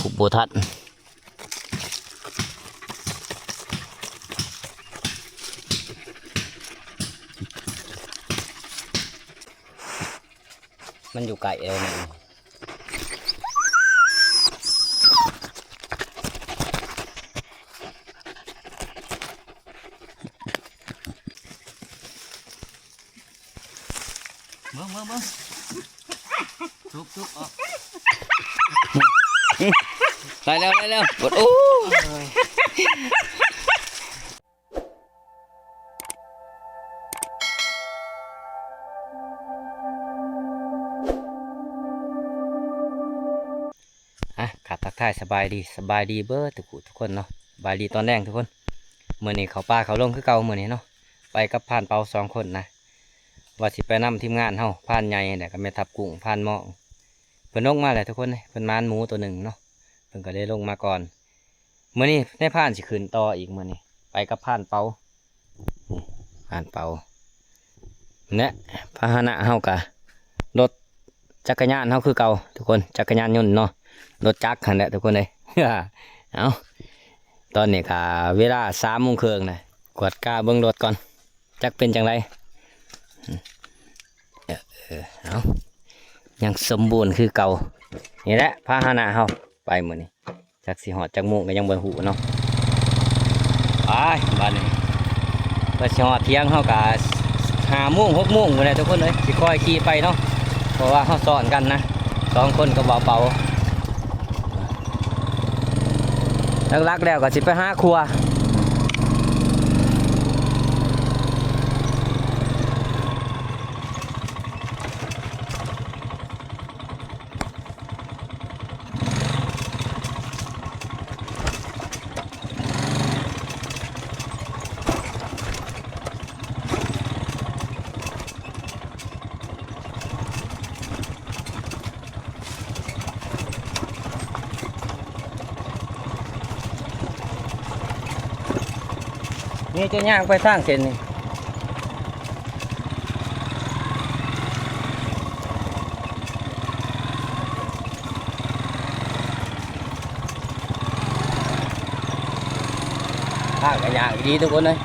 ຄຸບບໍ່ທັນ ມັນຢູ່ໃກ້ແລ້ວນີ້. ເບິ່ງ ເບິ່ງ ເບິ່ງ ທຸບ ທຸບອອກ ໄດ້ແລ້ວ ໄດ້ແລ້ວ ໂອ້ຍ. ອ່ະ ກາບທັກທາຍສະບາຍດີ ສະບາຍດີເບີດທຸກຜູ້ທຸກຄົນເນາະ ສະບາຍດີຕອນແລງທຸກຄົນ. ມື້ນີ້ເຂົ້າປ່າເຂົ້າດົງຄືເກົ່າມື້ນີ້ເນາະ ໄປກັບພານເປົາສອງຄົນນະ ວ່າຊິໄປນຳທີມງານເຮົາ ພານໃຫຍ່ ແລ້ວກໍແມ່ທັບກຸ້ງ ພານມອງ ເພິ່ນລົງມາແລ້ວທຸກຄົນເອີຍ ເພິ່ນໝານໝູໂຕໜຶ່ງເນາະ ເພິ່ນກໍເລີຍລົງມາກ່ອນ. ມື້ນີ້ນາຍພານຊິຂຶ້ນຕໍ່ອີກ ມື້ນີ້ໄປກັບພານເປົາ ນີ້ ພານເປົາ ແລະ ພາຫະນະເຮົາກະລົດຈັກກະຍານເຮົາຄືເກົ່າທຸກຄົນ ຈັກກະຍານຍົນເນາະ ລົດຈັກຫັ້ນແຫຼະທຸກຄົນເອີຍ. ເອົາ ຕອນນີ້ກະເວລາສາມໂມງເຄິ່ງນະ ກວດກາເບິ່ງລົດກ່ອນ ຈັກເປັນຈັ່ງໃດ. ເອີ ເອົາ ຍັງສົມບູນຄືເກົ່າ ນີ້ແຫຼະພາຫະນະເຮົາໄປມື້ນີ້. ຈັກຊິຮອດຈັກໂມງກໍຍັງບໍ່ຮູ້ເນາະ ໄປບາດນີ້ ເພື່ອຊິຮອດທ່ຽງເຮົາກໍຫ້າໂມງ ຫົກໂມງພຸ້ນແຫຼະທຸກຄົນເອີຍ ຊິຄ່ອຍຂີ່ໄປເນາະ ເພາະວ່າເຮົາຊ້ອນກັນນະ ສອງຄົນກັບບ່າວເປົາ. ຫຼັກໆແລ້ວກໍຊິໄປຫາຄົວ ນີ້ຈະຍ່າງໄປທາງເສັ້ນນີ້ ທາງກໍຍາກອີ່ຫຼີທຸກຄົນເອີຍ.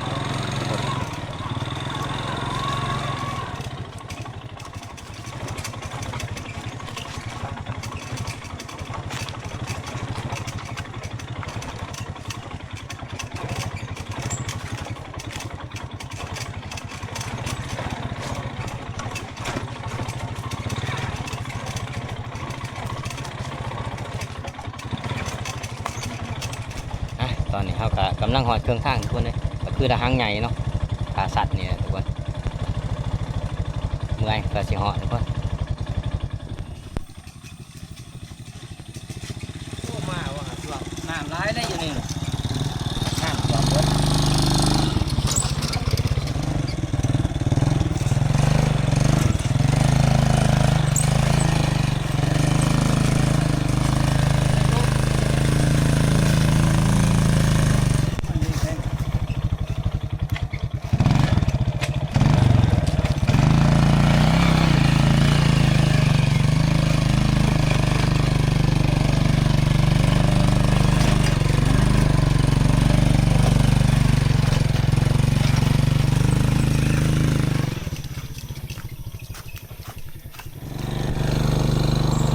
ອ່ະ ຕອນນີ້ເຮົາກະກຳລັງຮອດເຄິ່ງທາງທຸກຄົນເດ້ ກະຄືລະຫັງໃຫຍ່ເນາະ ຜາສັດນີ້ແຫຼະທຸກຄົນ ເມື່ອຍກະຊິຮອດທຸກຄົນ. ໂອ້ ມາວ່າຊ່ວງນ້ຳຫຼາຍເດ້ຢູ່ນີ້ ນ້ຳຖ້ວມເບິດ.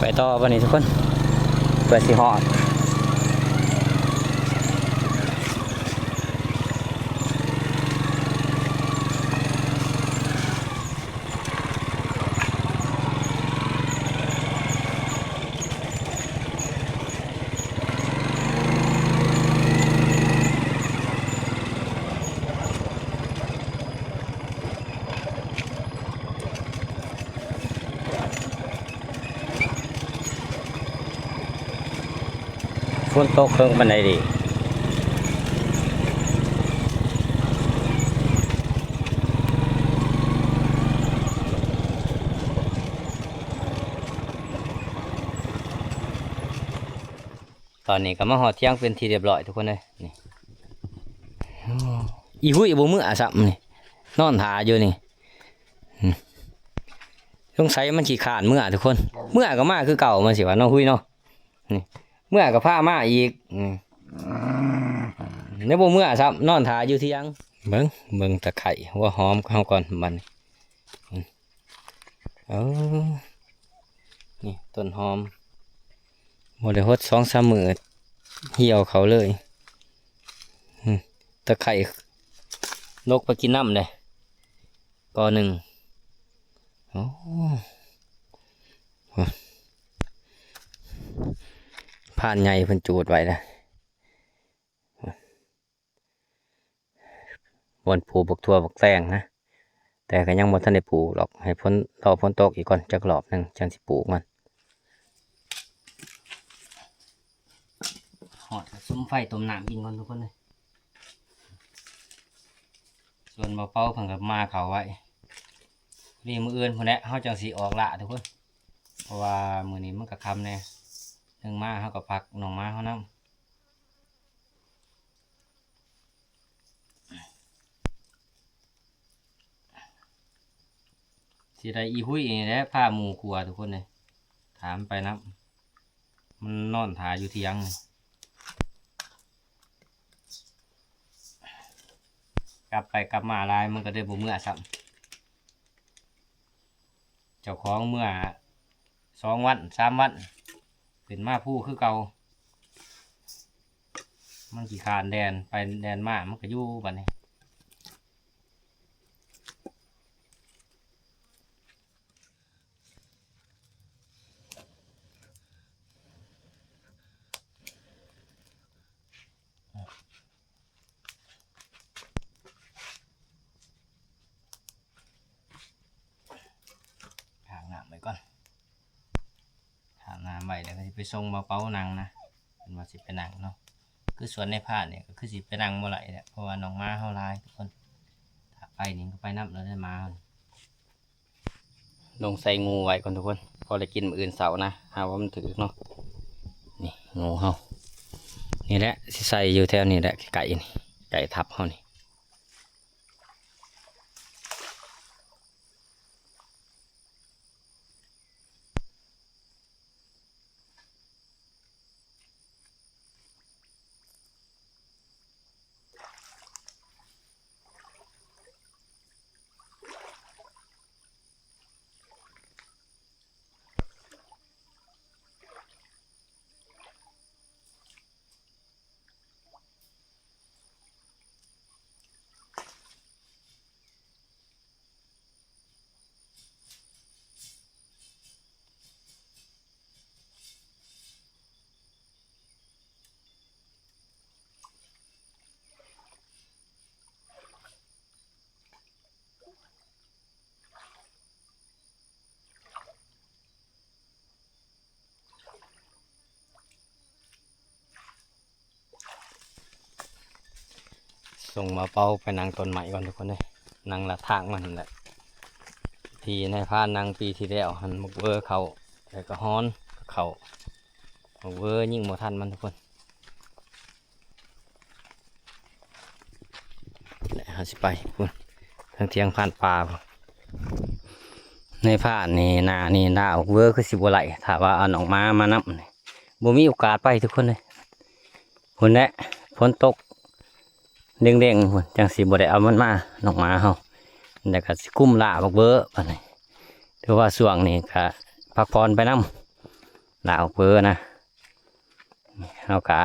ໄປຕໍ່ບັດນີ້ທຸກຄົນ ເພື່ອຊິຮອດ. ຝົນຕົກເຄິ່ງປານໃດເດ? ຕອນນີ້ກໍມາຮອດທ່ຽງເປັນທີ່ຮຽບຮ້ອຍທຸກຄົນເອີຍ ນີ້ ອີຮຸ້ຍບໍ່ເມືອຊ້ຳນີ້ ນອນຖ້າຢູ່ນີ້ ອືມ ສົງໄສມັນຂີ້ຄ້ານເມືອທຸກຄົນ ເມືອກໍມາຄືເກົ່າ ມັນຊິວ່າເນາະ ຮຸ້ຍເນາະ ນີ້ ເມື່ອກໍພາມາອີກ ອືມ ຍັງບໍ່ເມື່ອຊ້ຳ ນອນຖ້າຢູ່ຖຽງ. ເບິ່ງ ເບິ່ງຕະໄຄຮ້ຫົວຫອມເຮົາກ່ອນບັດນີ້. ເອີ ນີ້ຕົ້ນຫອມ ບໍ່ໄດ້ຫົດສອງສາມມື້ ຫ່ຽວເຂົ້າເລີຍ. ອືມ ຕະໄຄຮ້ນົກໄປກິນນ້ຳເດ້ ກໍໜຶ່ງ. ໂອ້ ພານໃຫຍ່ເພິ່ນຈູດໄວ້ແລ້ວ. ບ່ອນປູກບັກຖົ່ວບັກແຕງນະ ແຕ່ກໍຍັງບໍ່ທັນໄດ້ປູກດອກ ໃຫ້ຝົນ ລໍຝົນຕົກອີກກ່ອນຈັກຮອບໜຶ່ງ ຈັ່ງຊິປູກມັນ. ຮອດກໍສຸມໄຟຕົ້ມນ້ຳກິນກ່ອນທຸກຄົນເອີຍ. ສ່ວນບ່າວເປົາເພິ່ນກໍມາເຂົ້າໄວ້ ນີ້ມື້ອື່ນພຸ້ນແຫຼະ ເຮົາຈັ່ງຊິອອກລ່າທຸກຄົນ ເພາະວ່າມື້ນີ້ມັນກໍຄ່ຳແດ່ ໜຶ່ງມາເຮົາກໍພັກນ້ອງໝາເຮົານຳ. ຊິໄດ້ອີຮຸ້ຍນີ້ແຫຼະ ພາໝູ່ຂົວທຸກຄົນເອີຍ ຖາມໄປນຳ ມັນນອນຖ້າຢູ່ຖຽງ. ກັບໄປກັບມາຫຼາຍ ມັນກໍເລີຍບໍ່ເມືອຊ້ຳ. ເຈົ້າຂອງເມືອສອງວັນສາມວັນ ຂຶ້ນມາພູຄືເກົ່າ. ມັນຂີ້ຄ້ານແລ່ນໄປແລ່ນມາ ມັນກໍຢູ່ບັດນີ້. ຂ້າງນ້ຳໄວ້ກ່ອນ ຂ້າງນ້ຳໄວ້ ແລ້ວກໍຊິໄປສົ່ງບ່າວເປົານັ່ງນະ ເພິ່ນວ່າຊິໄປນັ່ງເນາະ. ຄືສວນນາຍພານນີ້ ກໍຄືຊິໄປນັ່ງບໍ່ໄດ້ແຫຼະ ເພາະວ່ານ້ອງໝາເຮົາຫຼາຍທຸກຄົນ ຖ້າໄປນີ້ກໍໄປນຳແລ້ວໄດ້ໝາ. ລົງໃສ່ງູໄວ້ກ່ອນທຸກຄົນ ພໍໄດ້ກິນມື້ອື່ນເຊົ້ານະ ຫາວ່າມັນຖືກເນາະ. ນີ້ງູເຮົາ ນີ້ແຫຼະ ຊິໃສ່ຢູ່ແຖວນີ້ແຫຼະ ໃກ້ໆນີ້ ໃກ້ທັບເຮົານີ້. ສົ່ງບ່າວເປົາໄປນັ່ງຕົ້ນໄມ້ກ່ອນທຸກຄົນເອີຍ ນັ່ງລັດທາງມັນຫັ້ນແຫຼະ ທີ່ນາຍພານນັ່ງປີທີ່ແລ້ວຫັ້ນ ບັກເວີເຂົ້າ ແລ້ວກໍຮອນກໍເຂົ້າ ບັກເວີຍິງບໍ່ທັນມັນທຸກຄົນ. ແລະ ເຮົາຊິໄປພຸ້ນ ທາງຖຽງພານປ່າພຸ້ນ ໃນພານນີ້ ໜ້ານີ້ ໜ້າບັກເວີຄືຊິບໍ່ໄຫຼ ຖ້າວ່າເອົານ້ອງໝາມານຳນີ້ ບໍ່ມີໂອກາດໄປທຸກຄົນເອີຍ. ພຸ້ນແຫຼະ ຝົນຕົກເດ້ງໆພຸ້ນ ຈັ່ງຊິບໍ່ໄດ້ເອົາມັນມາ ນ້ອງໝາເຮົາ ແລ້ວກໍຊິກຸມລ່າບັກເວີບັດນີ້. ຖືວ່າຊ່ວງນີ້ກໍພັກຜ່ອນໄປນຳ ລ່າບັກເວີນະ. ເຮົາກະ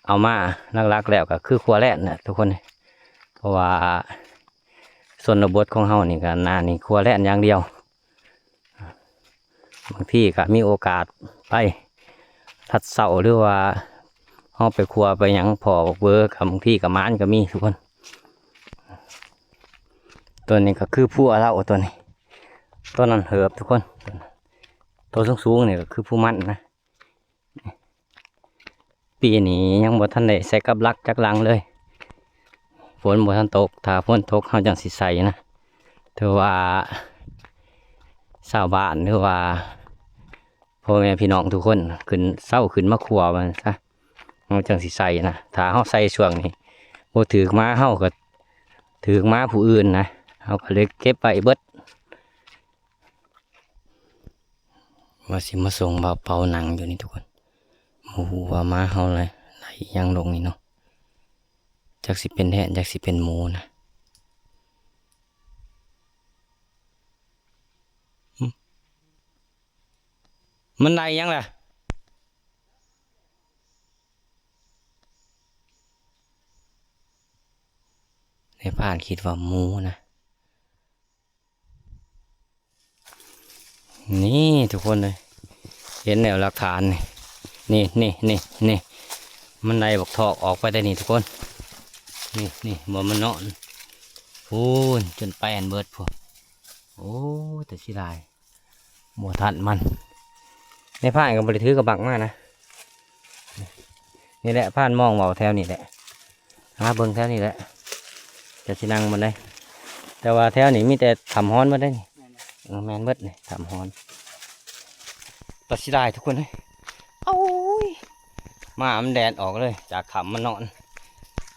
ເອົາມາຫຼັກໆແລ້ວກໍຄືຄົວແລ່ນນະທຸກຄົນ ເພາະວ່າຊົນນະບົດຂອງເຮົານີ້ກໍໜ້ານີ້ຄົວແລ່ນຢ່າງດຽວ ບາງທີກໍມີໂອກາດໄປຕັດເສົາ ຫຼືວ່າເຮົາໄປຄົວໄປຫຍັງພໍ້ບັກເບີ ກໍບາງທີກໍໝານກໍມີທຸກຄົນ. ຕົວນີ້ກໍຄືພູອາເລົາ ຕົວນີ້ ຕົວນັ້ນເຫີບທຸກຄົນ ຕົວສູງໆນີ້ກໍຄືພູມັນນະ. ປີນີ້ຍັງບໍ່ທັນໄດ້ໃສ່ກັບຫຼັກຈັກຫຼັງເລີຍ ຝົນບໍ່ທັນຕົກ ຖ້າຝົນຕົກເຮົາຈັ່ງຊິໃສ່ນະ. ຖືວ່າຊາວບ້ານ ຫຼືວ່າພໍ່ແມ່ພີ່ນ້ອງທຸກຄົນຂຶ້ນ ເຊົາຂຶ້ນມາຄົວວ່າຊັ້ນຊະ ເຮົາຈັ່ງຊິໃສ່ນະ. ຖ້າເຮົາໃສ່ຊ່ວງນີ້ບໍ່ຖືກໝາ ເຮົາກໍຖືກໝາຜູ້ອື່ນນະ ເຮົາກໍເລີຍເກັບໄວ້ເບິດ. ວ່າຊິມາສົ່ງບ່າວເປົານັ່ງຢູ່ນີ້ທຸກຄົນ. ບໍ່ຮູ້ວ່າໝາເຮົາໄລ່ ໄລ່ອີ່ຫຍັງລົງນີ້ເນາະ. ຈັກຊິເປັນແທນ ຈັກຊິເປັນໝູນະ. ຫຶ ມັນໄລ່ຫຍັງລະ? ນາຍພານຄິດວ່າໝູນະ. ນີ້ທຸກຄົນເອີຍ ເຫັນແລ້ວຫຼັກຖານນີ້ ນີ້ ນີ້ ນີ້ ນີ້ ມັນໄລ່ບັກທອກອອກໄປໄດ້ນີ້ທຸກຄົນ ນີ້ ນີ້ ບໍ່ ມັນນອນພຸ້ນ ຈົນແປນເບິດພຸ້ນ. ໂອ້ ແຕ່ເສຍດາຍ ບໍ່ທັນມັນ. ນາຍພານກໍບໍ່ໄດ້ຖືກະບັງມານະ. ນີ້ແຫຼະ ພານມອງເວົ້າແຖວນີ້ແຫຼະ ຫາເບິ່ງແຖວນີ້ແຫຼະ ຈະຊິນັ່ງບ່ອນໃດ. ແຕ່ວ່າແຖວນີ້ມີແຕ່ຖ້ຳຮ້ອນໝົດເດ້ນີ້. ເອີ ແມ່ນເບິດນີ້ ຖ້ຳຮ້ອນ. ແຕ່ເສຍດາຍທຸກຄົນເອີຍ ໂອ້ຍ ໝາມັນແລ່ນອອກເລີຍ ຈາກຖ້ຳມານອນ.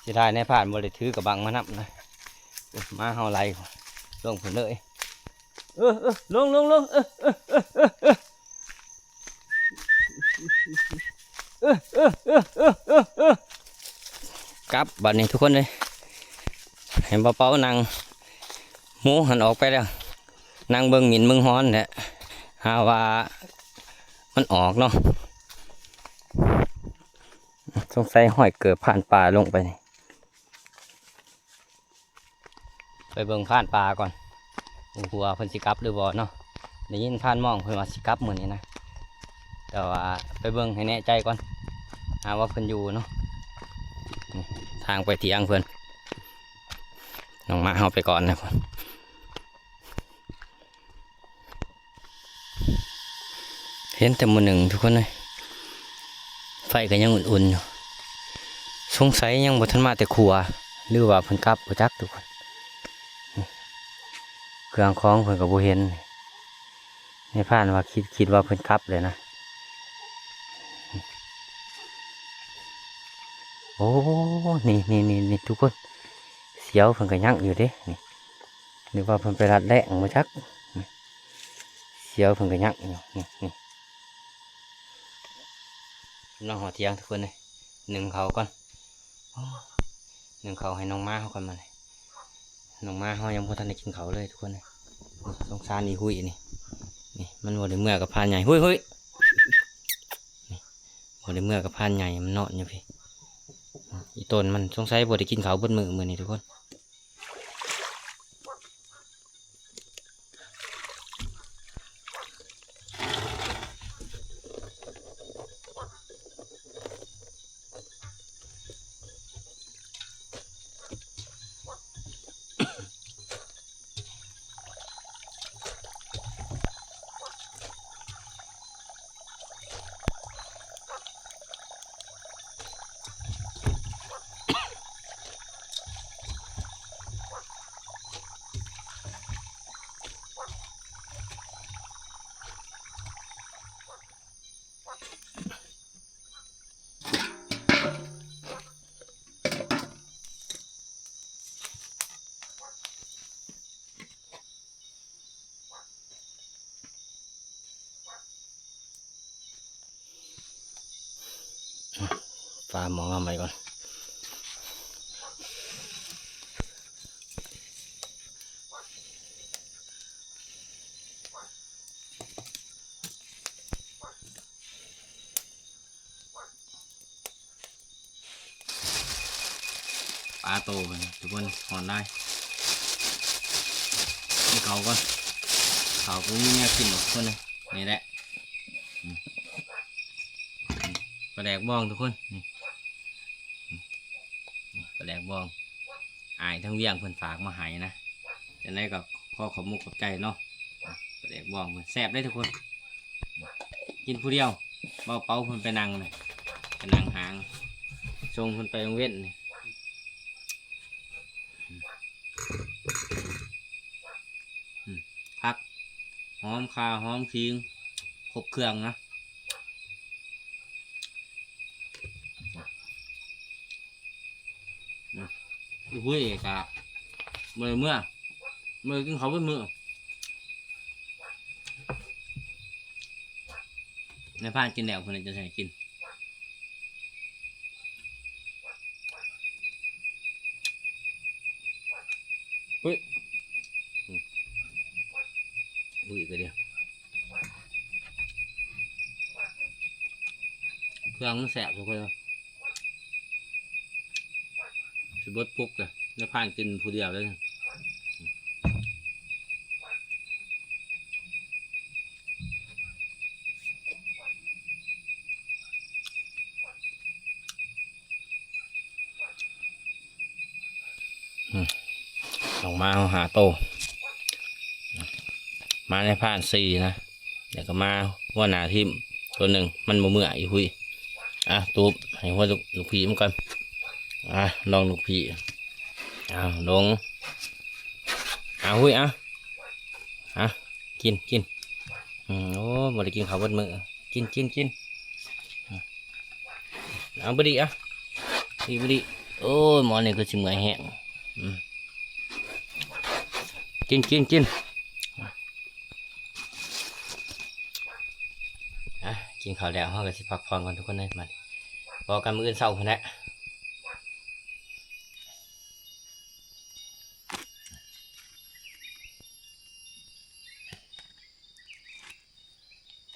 ເສຍດາຍນາຍພານບໍ່ໄດ້ຖືກະບັງມານຳນະ. ເອີ ໝາເຮົາໄລ່ລົງພຸ້ນເລີຍ. ເອີ ເອີ ລົງ ລົງ ລົງ ເອີ ເອີ ກັບບາດນີ້ທຸກຄົນເອີຍ ໃຫ້ບ່າວເປົານັ່ງ ໝູຫັ້ນອອກໄປແລ້ວ ນັ່ງເບິ່ງໝິ່ນເບິ່ງຮ້ອນແຫຼະ ຫາວ່າມັນອອກເນາະ. ສົງໄສຫ້ອຍເກີບຜ່ານປ່າລົງໄປນີ້. ໄປເບິ່ງຜ່ານປ່າກ່ອນ ບໍ່ຮູ້ວ່າເພິ່ນຊິກັບຫຼືບໍ່ເນາະ. ໄດ້ຍິນຜ່ານມອງເພິ່ນວ່າຊິກັບມື້ນີ້ນະ ແຕ່ວ່າໄປເບິ່ງໃຫ້ແນ່ໃຈກ່ອນ ຫາວ່າເພິ່ນຢູ່ເນາະ. ນີ້ທາງໄປຖຽງເພິ່ນ ນ້ອງໝາເຮົາໄປກ່ອນນະ. ເຫັນແຕ່ມື້ໜຶ່ງທຸກຄົນເອີຍ ໄຟກໍຍັງອຸ່ນໆຢູ່ ສົງໄສຍັງບໍ່ທັນມາແຕ່ຄົວ ຫຼືວ່າເພິ່ນກັບບໍ່ຈັກທຸກຄົນ. ເຄື່ອງຂອງເພິ່ນກໍບໍ່ເຫັນ ນາຍພານວ່າຄິດ ຄິດວ່າເພິ່ນກັບແລ້ວນະ. ໂອ້ ນີ້ໆໆໆ ທຸກຄົນ ສຽວເພິ່ນກໍຍັງຢູ່ເດ້ນີ້. ຫຼືວ່າເພິ່ນໄປລັດແລ້ງບໍ່ຈັກ ສຽວເພິ່ນກໍຍັງຢູ່ ນີ້ ນີ້ ກຳລັງຮອດຖຽງທຸກຄົນເອີຍ ໜຶ້ງເຂົ້າກ່ອນ ໂອ້ ໜຶ້ງເຂົ້າໃຫ້ນ້ອງໝາເຮົາກ່ອນ ມານີ້ ນ້ອງໝາເຮົາຍັງບໍ່ທັນໄດ້ກິນເຂົ້າເລີຍທຸກຄົນເອີຍ. ສົງສານອີຮຸ້ຍນີ້ ນີ້ມັນບໍ່ໄດ້ເມືອກັບພານໃຫຍ່ ຮຸ້ຍ ຮຸ້ຍ ນີ້ ບໍ່ໄດ້ເມືອກັບພານໃຫຍ່ ມັນນອນຢູ່ພີ້ ອີ່ຕົນມັນສົງໄສບໍ່ໄດ້ກິນເຂົ້າເບິດມື້ມື້ນີ້ທຸກຄົນ. ຝາໝໍ້ມາໃໝ່ກ່ອນ ປາໂຕເພິ່ນ ທຸກຄົນ ຮ້ອນຫຼາຍ ກິນເຂົ້າກ່ອນ ເຂົ້າບໍ່ມີແນວກິນດອກ ທຸກຄົນເອີຍ ນີ້ແຫຼະ ອືມ ປາແດກບອງ ທຸກຄົນ ນີ້ ປາແດກບອງ ອ້າຍທາງວຽງເພິ່ນຝາກມາໃຫ້ນະ ຈັ່ງໃດກໍຂໍຂອບມຸກຂອບໃຈເນາະ ປາແດກບອງເພິ່ນແຊບເດ້ທຸກຄົນ ກິນຜູ້ດຽວ ເບົາເປົາເພິ່ນໄປນັ່ງນະ ໄປນັ່ງຫາງ ສົ່ງເພິ່ນໄປໂຮງຮຽນນີ້ ອືມ ຜັກ ຫອມຂ່າ ຫອມຂີງ ຄົບເຄື່ອງນະ ອືມ ອຸ້ຍ ກະບໍ່ໄດ້ເມືອ ບໍ່ໄດ້ກິນເຂົ້າເບິດມື້ ນາຍພານກິນແລ້ວ ເພິ່ນຈະໃຫ້ກິນ ປຸ້ຍ ອືມ ອຸ້ຍ ກະດຽວ ເຄື່ອງມັນແຊບທຸກຄົນ ຊິເບິດປຸກເລີຍ ນາຍພານກິນຜູ້ດຽວເລີຍ. ອືມ ອອກມາເຮົາຫ້າໂຕ ມານາຍພານສີ່ນະ ແລ້ວກໍມາຫົວໜ້າທີມໂຕໜຶ່ງ ມັນບໍ່ເມືອອີກ ຫຸຍ. ອ່ະ ຕູບໃຫ້ຫົວລູກ ລູກພີ່ມັນກ່ອນ. ອ່ະ ລອງລູກພີ່ ອ້າວ ລົງ ອ້າວ ຫຸຍ ອ່ະ ອ່ະ ກິນ ກິນ. ອືມ ໂອ້ ບໍ່ໄດ້ກິນເຂົ້າເບິດມື້ ກິນ ກິນ ກິນ. ເອົາ ບໍ່ດີ ອ່ະ ດີ ບໍ່ດີ. ໂອ້ຍ ໝໍນີ້ຄືຊິເມື່ອຍແຮງ. ອືມ ກິນ ກິນ ກິນ. ອ່ະ ກິນເຂົ້າແລ້ວ ເຮົາກໍຊິພັກຜ່ອນກ່ອນທຸກຄົນເອີຍ. ມາ ພໍ້ກັນມື້ອື່ນເຊົ້າພຸ້ນແຫຼະ.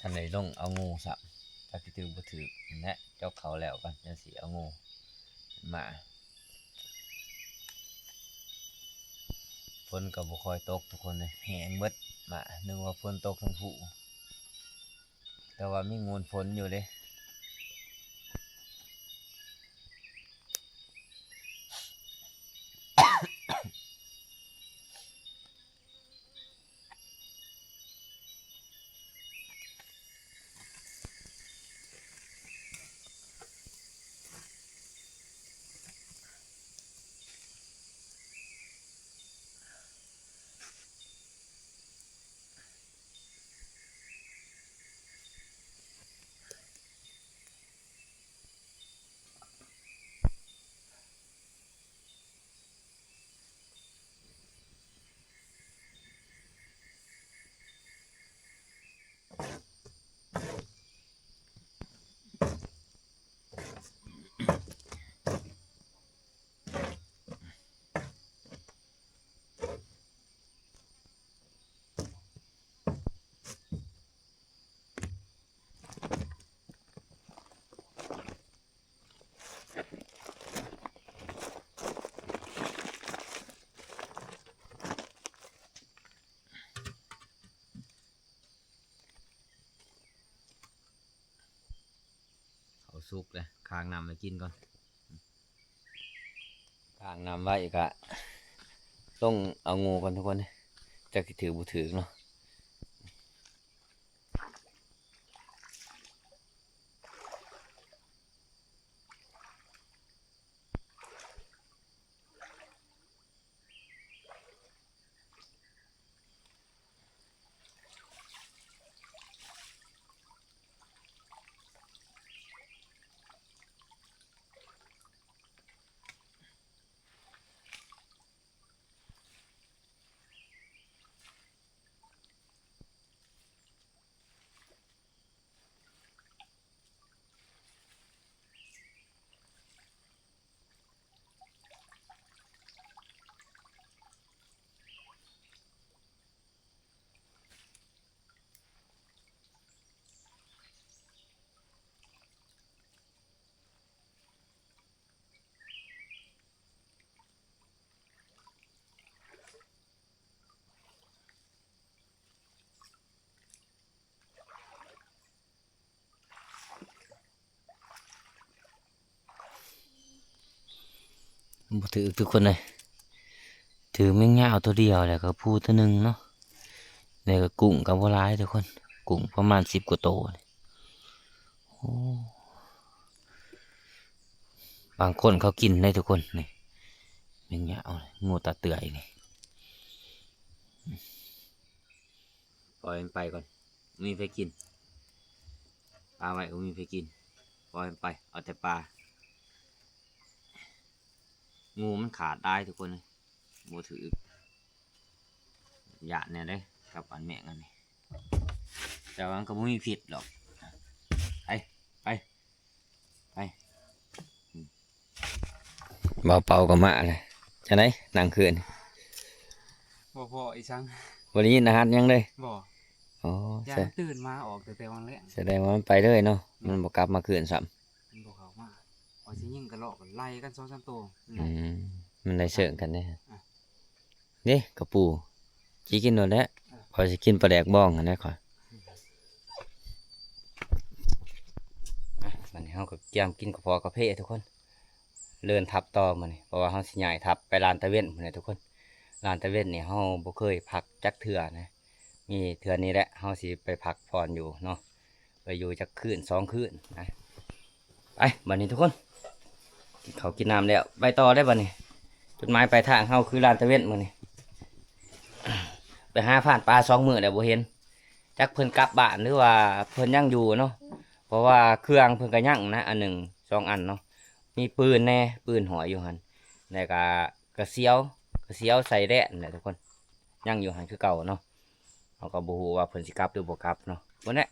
ທັນໄດ້ລົງເອົາງູຊ້ຳ ຈັກຊິຖືກບໍ່ຖືກ. ແນະ ເຈາະເຂົ້າແລ້ວກ່ອນ ຈັ່ງຊິເອົາງູມາ. ຝົນກໍບໍ່ຄ່ອຍຕົກທຸກຄົນເອີຍ ແຫ້ງເບິດ. ມາ ນຶກວ່າຝົນຕົກທັງພູ ແຕ່ວ່າມີມູນຝົນຢູ່ເດ້. ເຂົ້າສຸກແລ້ວ ຄ້າງນ້ຳໄວ້ກິນກ່ອນ. ຄ້າງນ້ຳໄວ້ກະລົງເອົາງູກ່ອນທຸກຄົນ ຈັກຊິຖືກບໍ່ຖືກເນາະ. ບໍ່ຖືກທຸກຄົນເອີຍ ຖືກແມງຍາວໂຕດຽວ ແລ້ວກໍພູໂຕໜຶ່ງເນາະ ແລ້ວກໍກຸ້ງກໍບໍ່ຫຼາຍທຸກຄົນ ກຸ້ງປະມານສິບກວ່າໂຕ. ໂອ້ ບາງຄົນເຂົາກິນໄດ້ທຸກຄົນ ນີ້ ແມງຍາວ ງູຕາເຕືອຍນີ້. ປ່ອຍມັນໄປກ່ອນ ບໍ່ມີໃຜກິນ ປາໄວ້ກໍບໍ່ມີໃຜກິນ ປ່ອຍມັນໄປ ເອົາແຕ່ປາ. ງູມັນຂາດຫຼາຍທຸກຄົນເອີຍ ບໍ່ຖືກ ຢ້ານແດ່ເດ້ກັບອັນແມງອັນນີ້ ແຕ່ວ່າມັນກໍບໍ່ມີພິດດອກ. ໄປ ໄປ ໄປ. ອືມ ບ່າວເປົາກໍມາແລ້ວ ຈັ່ງໃດ ນັ່ງຄືນ. ບໍ່ພໍອີ່ສັງ ບໍ່ໄດ້ຍິນອາຫານຫຍັງເລີຍ. ບໍ່. ອໍ ຢ້ານມັນຕື່ນມາອອກຕັ້ງແຕ່ວັນແລງ. ສະແດງວ່າມັນໄປເລີຍເນາະ. ແມ່ນ. ມັນບໍ່ກັບມາຄືນຊ້ຳ. ມັນບໍ່ເຂົ້າມາ. ວ່າຊິຍິງກະລອກໄລ່ກັນສອງສາມໂຕ. ອືມ ມັນໄດ້ເສີງກັນເດ້. ອ່ະ ເດ້ ກະປູ ຊິກິນໂລດແຫຼະ. ເອີ ຂ້ອຍຊິກິນປາແດກບອງຫັ້ນແຫຼະຂ້ອຍ. ອ່ະ ບັດນີ້ເຮົາກໍກຽມກິນກະເພາະກາເຟທຸກຄົນ. ເລີນທັບຕໍ່ມື້ນີ້ ເພາະວ່າເຮົາຊິຍ້າຍທັບໄປລານຕາເວັນພຸ້ນແຫຼະທຸກຄົນ. ລານຕາເວັນນີ້ເຮົາບໍ່ເຄີຍພັກຈັກເທື່ອນະ. ມີເທື່ອນີ້ແຫຼະ ເຮົາຊິໄປພັກຜ່ອນຢູ່ເນາະ. ໄປຢູ່ຈັກຄືນສອງຄືນນະ. ໄປ ບັດນີ້ທຸກຄົນ ກິນເຂົ້າກິນນ້ຳແລ້ວ ໄປຕໍ່ໄດ້ບັດນີ້. ຈຸດໝາຍປາຍທາງເຮົາຄືລານຕາເວັນມື້ນີ້. ໄປຫາຜ່ານປ່າສອງມື້ແລ້ວບໍ່ເຫັນ ຈັກເພິ່ນກັບບ້ານ ຫຼືວ່າເພິ່ນຍັງຢູ່ເນາະ. ເພາະວ່າເຄື່ອງເພິ່ນກະຍັງນະ ອັນໜຶ່ງສອງອັນເນາະ. ມີປືນແດ່ ປືນຫ້ອຍຢູ່ຫັ້ນ ແລ້ວກະກະຊຽວ ກະຊຽວໃສ່ແດນແຫຼະທຸກຄົນ ຍັງຢູ່ຫັ້ນຄືເກົ່າເນາະ. ເຮົາກໍບໍ່ຮູ້ວ່າເພິ່ນຊິກັບຫຼືບໍ່ກັບເນາະ. ພຸ້ນແຫຼະ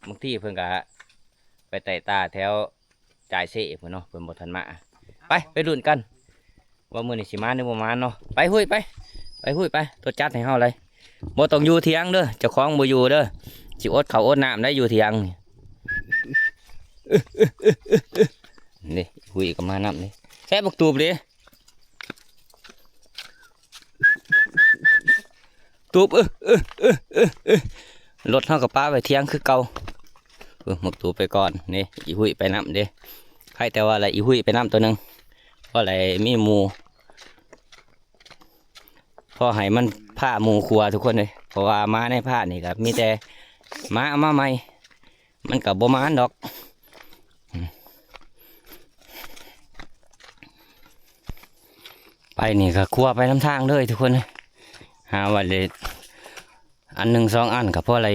ບາງທີເພິ່ນກະໄປແຕະຕາແຖວຈ່າຍເຊພຸ້ນເນາະ ເພິ່ນບໍ່ທັນມາ. ໄປ ໄປລຸ້ນກັນວ່າມື້ນີ້ຊິມາຫຼືບໍ່ມາເນາະ. ໄປ ຮຸ້ຍ ໄປ ໄປ ຮຸ້ຍ ໄປ. ຕົວຈັດໃຫ້ເຮົາເລີຍ ບໍ່ຕ້ອງຢູ່ຖຽງເດີ ເຈົ້າຂອງບໍ່ຢູ່ເດີ. ຊິອົດເຂົ້າອົດນ້ຳໄດ້ຢູ່ຖຽງນີ້. ນີ້ ຮຸ້ຍກໍມານຳນີ້. ແຊະບັກຕູບເດ. ຕູບ ເອີ ເອີ ເອີ ເອີ ເອີ ລົດເຮົາກໍປະໄວ້ຖຽງຄືເກົ່າ. ເອີ ໝົກຕູບໄປກ່ອນ. ນີ້ ອີຮຸ້ຍໄປນຳເດ້. ໃຜແຕ່ວ່າລະອີຮຸ້ຍໄປນຳໂຕໜຶ່ງ ພໍໄດ້ມີໝູ່ ພໍໃຫ້ມັນພາໝູ່ຂົວທຸກຄົນເອີຍ. ເພາະວ່າມາໃນພານີ້ກໍມີແຕ່ໝາເອົາມາໃໝ່ ມັນກໍບໍ່ມານດອກ. ໄປນີ້ກໍຄົວໄປນຳທາງເລີຍທຸກຄົນເອີຍ. ຫາວ່າໄດ້ອັນໜຶ່ງສອງອັນກໍພໍໄດ້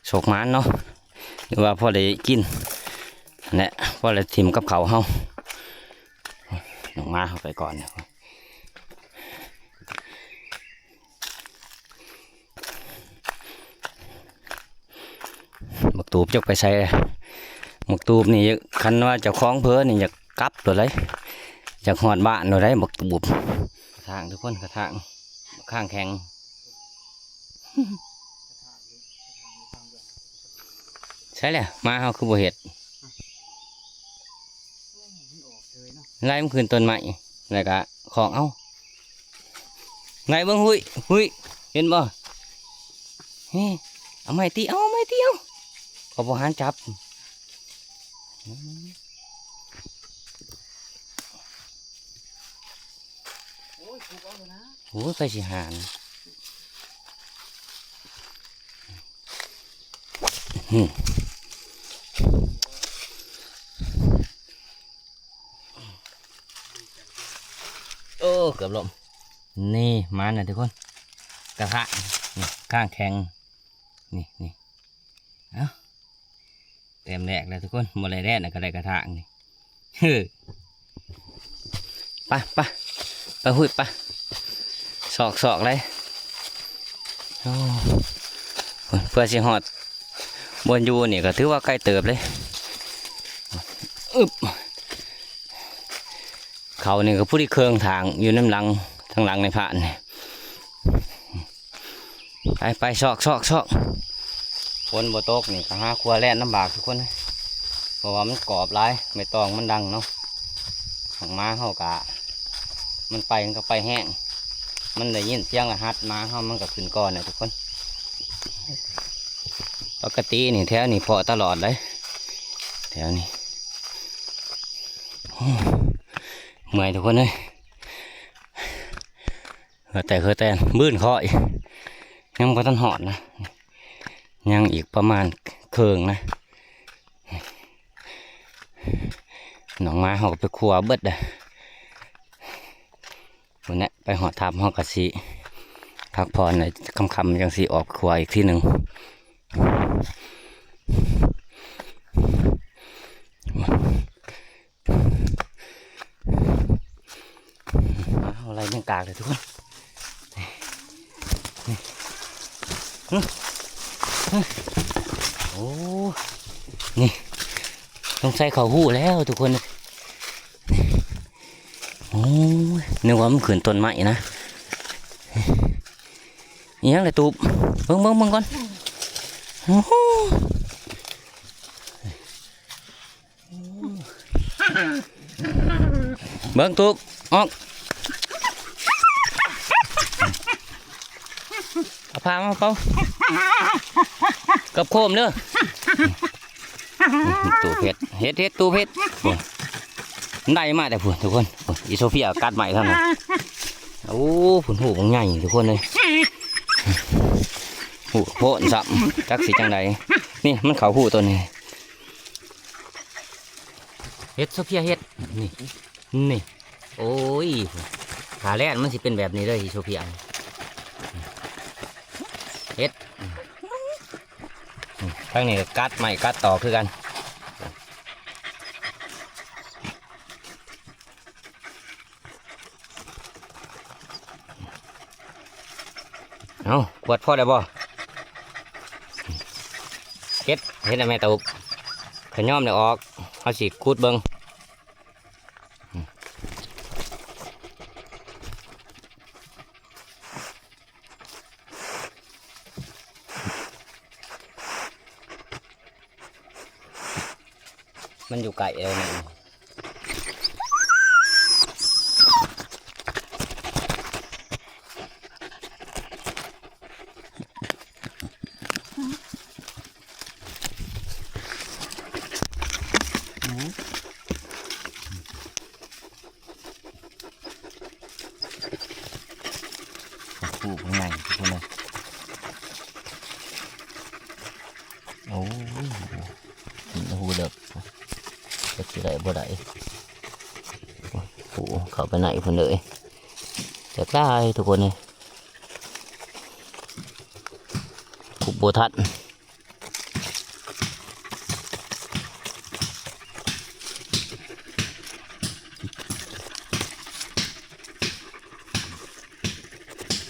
ໂຊກໝານເນາະ ຫຼືວ່າພໍໄດ້ກິນຫັ້ນແຫຼະ ພໍໄດ້ຖິ້ມກັບເຂົ້າເຮົາ. ນ້ອງໝາເຮົາໄປກ່ອນ. ບັກຕູບຈັກໄປໃສ? ບັກຕູບນີ້ ຄັນວ່າເຈົ້າຂອງເຜີນີ້ ຢາກກັບໂລດເດ ຢາກຮອດບ້ານໂລດເດ ບັກຕູບ. ກະຖາງທຸກຄົນ ກະຖາງ ຂ້າງແຂງ. ໃສລະ ໝາເຮົາຄືບໍ່ເຮັດ? ໄລ່ມັນຂຶ້ນຕົ້ນໄມ້ ແລ້ວກະຂອກເອົາ. ໄລ່ເບິ່ງ ຫຸ້ຍ ຫຸ້ຍ ເຫັນບໍ່? ເອີ ເອົາໄມ້ຕີ ເອົາໄມ້ຕີ ເອົາ ເຂົາບໍ່ຫານຈັບ. ໂອ້ຍ ພຸກເອົາແລ້ວນະ. ໂອ້ຍ ໃຜຊິຫານ. ໂອ້ ເກືອບລົ້ມ. ນີ້ ມານະທຸກຄົນ ກະທະ ນີ້ ຂ້າງແຂງ ນີ້ ນີ້ ເອົ້າ ແຕ້ມແລກແລ້ວທຸກຄົນ ບໍ່ໄດ້ແລ່ນກໍໄດ້ກະທະນີ້. ເຮີ ໄປ ໄປ ໄປ ຫຸ້ຍ ໄປ ຊອກ ຊອກເລີຍ. ໂອ້ ເພື່ອຊິຮອດບ່ອນຢູ່ນີ້ກໍຖືວ່າໄກເຕີບເລີຍ. ອຶບ ເຂົານີ້ກໍຜູ້ທີ່ເຄື່ອງທາງຢູ່ນຳຫຼັງ ທາງຫຼັງໃນພານນີ້. ໄປ ໄປ ຊອກ ຊອກ ຊອກ. ຝົນບໍ່ຕົກນີ້ກໍຫາຂົວແລ່ນລຳບາກທຸກຄົນ ເພາະວ່າມັນກອບຫຼາຍ ໃບຕອງມັນດັງເນາະ. ຂອງໝາເຮົາກະ ມັນໄປ ມັນກໍໄປແຮງ ມັນໄດ້ຍິນສຽງລະຫັດໝາເຮົາ ມັນກໍຂຶ້ນກ່ອນນະທຸກຄົນ. ປົກກະຕິນີ້ແຖວນີ້ເພາະຕະຫຼອດເລີຍ ແຖວນີ້. ໂອ້ ເມື່ອຍທຸກຄົນເອີຍ. ເຫື່ອແຕກເຫື່ອແຕນ ບືນຂ້ອຍ ຍັງບໍ່ທັນຮອດນະ ຍັງອີກປະມານເຄິ່ງນະ. ນ້ອງໝາເຮົາກໍໄປຄົວເບິດເດ້. ພຸ້ນແຫຼະ ໄປຮອດຖ້ຳເຮົາກໍຊິພັກຜ່ອນ ຄ່ຳໆ ຈັ່ງຊິອອກຄົວອີກທີໜຶ່ງ. ເອົາໄລ່ແມງກາກເລີຍທຸກຄົນ. ນີ້ ນີ້ ໂອ້ ນີ້ ສົງໄສເຂົາຮູ້ແລ້ວທຸກຄົນ. ໂອ້ຍ ນຶກວ່າມັນຂຶ້ນຕົ້ນໄມ້ນະ. ອີ່ຫຍັງລະຕູບ? ເບິ່ງ ເບິ່ງ ເບິ່ງກ່ອນ. ໂອ້ໂຫ ເບິ່ງຕູບ ອອກ. ເອົາຜ້າມາເປົ່າ ກັບໂຄມເດີ. ຕູບເຮັດ ເຮັດ ເຮັດ ຕູບເຮັດ. ໂອ້ຍ ໄດ້ມາແຕ່ພຸ້ນທຸກຄົນ. ໂອ້ຍ ອີໂຊເພຍກັດໄມ້ເທົ່ານັ້ນ. ໂອ້ ພຸ້ນ ຮູບັກໃຫຍ່ທຸກຄົນເອີຍ. ຮູໂພນຊ້ຳ ຈັກຊິຈັ່ງໃດ. ນີ້ ມັນເຂົ້າຮູໂຕນີ້. ເຮັດ ໂຊເພຍເຮັດ ນີ້ ນີ້. ໂອ້ຍ ຖ້າແລ່ນມັນຊິເປັນແບບນີ້ເດີ ອີໂຊເພຍ. ເຮັດ ທາງນີ້ກໍກັດໄມ້ກັດຕໍຄືກັນ. ເອົາ ກວດພໍໄດ້ບໍ່? ເຮັດ ເຮັດໃຫ້ແມ່ຕາອຸບ ຂະຫຍ້ອມໄດ້ອອກ. ເຮົາຊິຂຸດເບິ່ງ. ມັນຢູ່ໃກ້ເອີ ນີ້. ປູກງ່າຍທຸກຄົນເອີຍ. ໂອ້ຍ ຮູເລິກ ຈັກຊິໄດ້ບໍ່ໄດ້. ໂອ້ ເຂົ້າໄປໃນພຸ້ນເລີຍ. ຈັກຫຼາຍທຸກຄົນເອີຍ ຂຸດບໍ່ທັນ.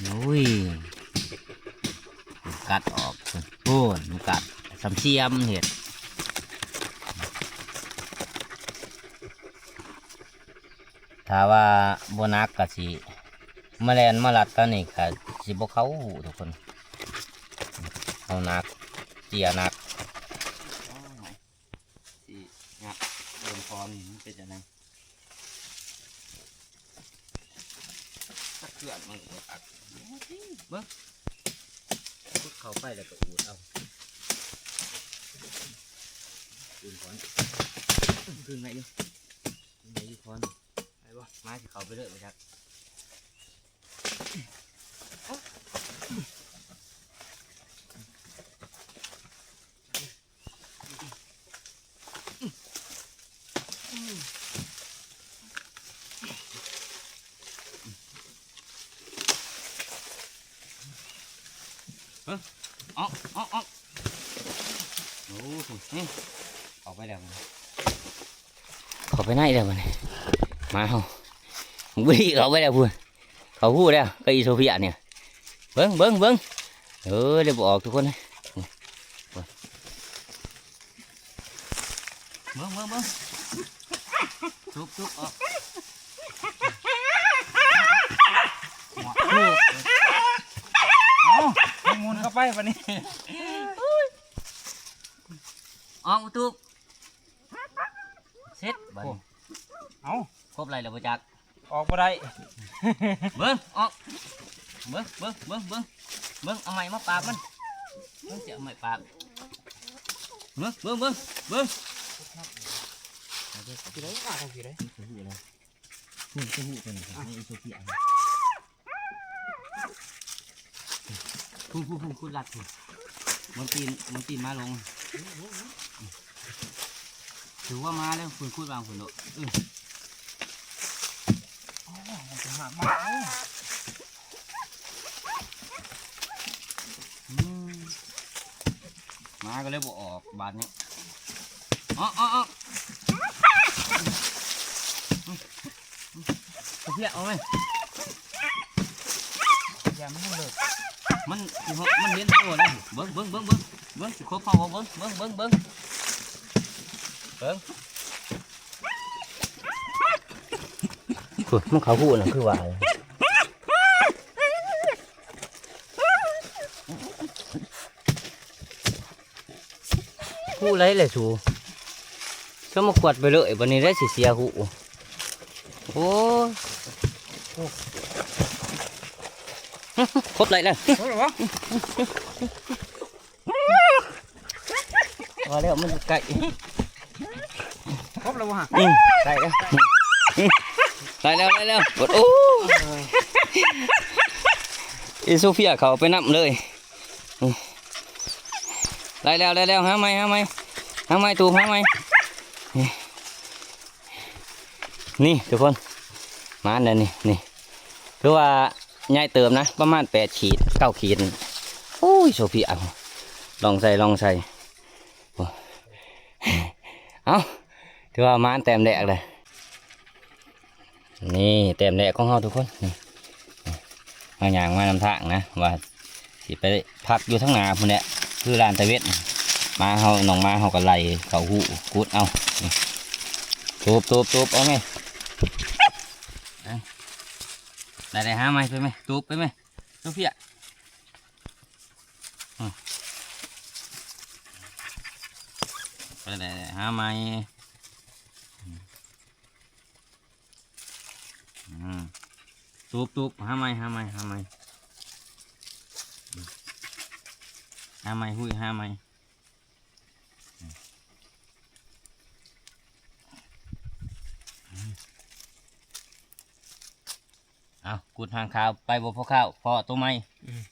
ໂອ້ຍ ກັດອອກ ໂອ້ຍ ມັນກັດສ່ຳຊຽມເຮັດ. ຖ້າວ່າບໍ່ໜັກກໍຊິມາແລ່ນມາລັດຕານີ້ກໍຊິບໍ່ເຂົ້າທຸກຄົນ. ເຮົາໜັກ ເຈ້ຍໜັກ. ຊິຫຍັບເບິ່ງຄອນມັນເປັນຈັ່ງໃດ. ຈັກເຄື່ອນມັນບໍ່ຄັກ. ເບິ່ງ ຂຸດເຂົ້າໄປແລ້ວກໍອູດເອົາ. ອື່ນກ່ອນ ຂຶ້ນໄດ້ຢູ່ ຂຶ້ນໄດ້ຢູ່ກ່ອນ. ໄດ້ບໍ່? ມາ ຊິເຂົ້າໄປເລີຍບໍ່ຈັກ. ເອີ ອອກ ອອກ ອອກ. ໂອ້ໂຫ ເຂົ້າໄປແລ້ວ ເຂົ້າໄປໃນແລ້ວບັດນີ້. ມາເຮົາ ບໍ່ດີ ເຂົ້າໄປແລ້ວພຸ້ນ. ເຂົາຮູ້ແລ້ວ ກໍອີໂຊເພຍນີ້. ເບິ່ງ ເບິ່ງ ເບິ່ງ ເອີ ໄດ້ບໍ່ອອກທຸກຄົນເລີຍ. ເບິ່ງ ເບິ່ງ ເບິ່ງ ຕຸບ ຕຸບອອກ. ເອົາ ໝູນເຂົ້າໄປບັດນີ້. ອອກ ຕຸບ ເສັດບັດນີ້. ເອົ້າ ຄົບໄລ່ແລ້ວບໍ່ຈັກ. ອອກບໍ່ໄດ້. ເບິ່ງ ອອກ ເບິ່ງ ເບິ່ງ ເບິ່ງ ເບິ່ງ ເບິ່ງ ເອົາໄມ້ມາປາບມັນ. ເບິ່ງ ຊິເອົາໄມ້ປາບ. ເບິ່ງ ເບິ່ງ ເບິ່ງ ເບິ່ງ. ຊິໄດ້ມາທາງພີ້ໄດ໋. ມັນຈະຮູ້ຕົວນີ້ ອີໂຊເພຍ. ພຸ້ນ ພຸ້ນ ພຸ້ນ ຂຸດລັດພຸ້ນ. ມັນປີນ ມັນປີນມາລົງ. ຖືວ່າມາແລ້ວ ພຸ້ນ ຂຸດວາງພຸ້ນໂລດ. ເອີ ອໍ ມັນຈະຫາມາ. ອືມ ມາກໍເລີຍບໍ່ອອກບາດນີ້. ເອົາ ເອົາ ເອົາ ເອົາເພຍອອກໄປ. ຢ່າມັນເລີກ ມັນ ມັນເຫັນໂຕແລ້ວ. ເບິ່ງ ເບິ່ງ ເບິ່ງ ເບິ່ງ ເບິ່ງ ຊິຄົບເຮົາບໍ່? ເບິ່ງ ເບິ່ງ ເບິ່ງ ເບິ່ງ ເບິ່ງ. ໂອ້ຍ ມັນເຂົ້າຮູນັ້ນຄືວ່າ. ຮູ້ໄດ້ແຫຼະສູ ສະມາຂວດໄປເລີຍ ບັດນີ້ໄດ້ຊິເສຍຫູ. ໂອ້ຍ ຄົບໄດ້ແລ້ວ ຄົບແລ້ວບໍ່? ພໍແລ້ວ ມັນໃກ້ ຄົບແລ້ວບໍ່ຮະ? ອືມ ໄດ້ແລ້ວ ໄດ້ແລ້ວ ໄດ້ແລ້ວ ໂອ້ ອີໂຊເຟຍເຂົ້າໄປນຳເລີຍ. ໄດ້ແລ້ວ ໄດ້ແລ້ວ ຫາໃໝ່ ຫາໃໝ່ ຫາໃໝ່ ຕູບ ຫາໃໝ່. ນີ້ທຸກຄົນ ມາແລ້ວນີ້ ນີ້ ຄືວ່າໃຫຍ່ເຕີບນະ ປະມານແປດຂີດ ເກົ້າຂີດ. ໂອ້ຍ ໂຊເຟຍ ລອງໃສ່ ລອງໃສ່. ໂອ້ ເອົ້າ ຖືວ່າມາແຕ້ມແລກເລີຍ. ນີ້ແຕ້ມແລກຂອງເຮົາທຸກຄົນ. ນີ້ ເຮົາຍ່າງມານຳທາງນະ ວ່າຊິໄປພັກຢູ່ທາງໜ້າພຸ້ນແຫຼະ ຄືລານຕາເວັນ. ມາເຮົາ ນ້ອງໝາເຮົາກໍໄລ່ເຂົ້າຫູ ກຸດເອົາ. ນີ້ ຕູບ ຕູບ ຕູບ ເອົາແມ່. ໄດ້ ໄດ້ ຫາໃໝ່ໄປແມ່ ຕູບໄປແມ່ ໂຊເຟຍ. ອືມ ໄປແລ້ວ ຫາໃໝ່. ອືມ ຕູບ ຕູບ ຫາໃໝ່ ຫາໃໝ່ ຫາໃໝ່ ຫາໃໝ່ ຫຸ້ຍ ຫາໃໝ່. ເອົາ ກຸດຫາງຂາວໄປບໍ່ພໍຄາວ ພໍ້ໂຕໃໝ່. ອືມ